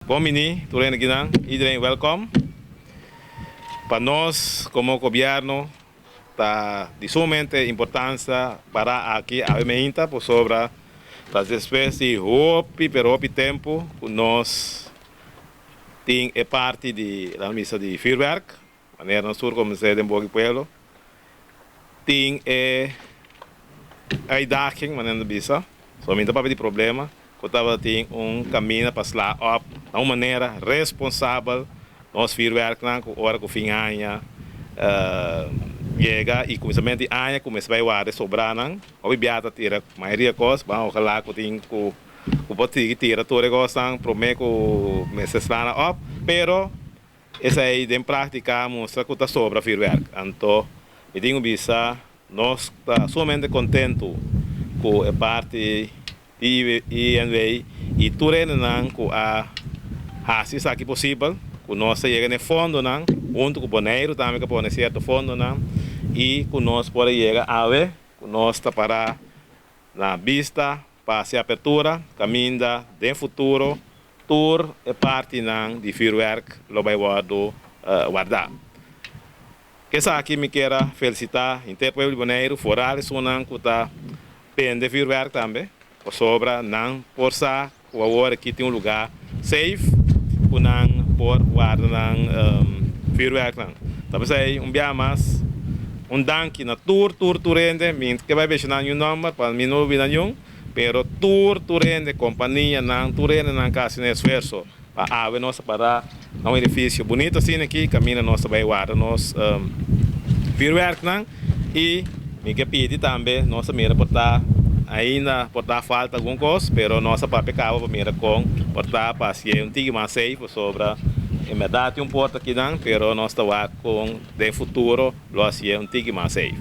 Bon bini, tur hende akinan, iedereen welkom. Pa nos komo gobièrnu ta di sumamente importansia para aki awe meinta pasobra ta despues di hopi pero hopi tempu ku nos tin e parti di la misa di vuurwerk, manera nos tur konosé den boki pueblo, tin e uitdaging, manera nan ta bisa, so mi ta papia di problema, ku tabatin un kaminda pa sla òp na un manera responsabel nos vuurwerknan ku ora ku fin aña yega i kuminsamentu di aña kuminsá bai warda e sobranan. Hopi bia ta tira mayoria kos, ban ojalá ku tin ku ku por sigui tira tur e kosnan promé ku mester sla nan òp, pero esei den práktika a mustra ku ta sobra vuurwerk. Anto mi tin ku bisa nos ta sumamente kontentu ku e parti di INW i tur hendenan ku a hasi esaki posibel, ku nos a yega na e fondonan, huntu ku Boneiru tambe ku a pone sierto fondonan, i ku nos por a yega awe, ku nos ta pará na bista pa hasi apertura kaminda den futuro tur e partinan di vuurwerk lo bai wòrdu wardá. Esaki mi kier a felisitá henter pueblo di Boneiru, foral esunnan ku ta bende vuurwerk tambe, pasobra nan por sa ku awor aki tin un lugá safe ku nan por warda nan vuurwerknan. Ta p'esei un bia mas un danki na tur tur tur hende, mi ke bai menshoná niun nòmber pa mi no lubida niun, pero tur tur hende, kompanianan, tur hendenan ku a hasi nan esfuerso Pa awe nos a para na un edifisio bunito asina aki kaminda nos ta bai warda nos vuurwerknan i mi ke pidi tambe nos a mira por ta ainda por ta falta algun kos pero nos a papia kaba pa mira kon por ta pa hasié un tiki mas safe pasobra en bèrdat tin un porta akinan pero nos ta wak kon den futuro lo hasié un tiki mas safe.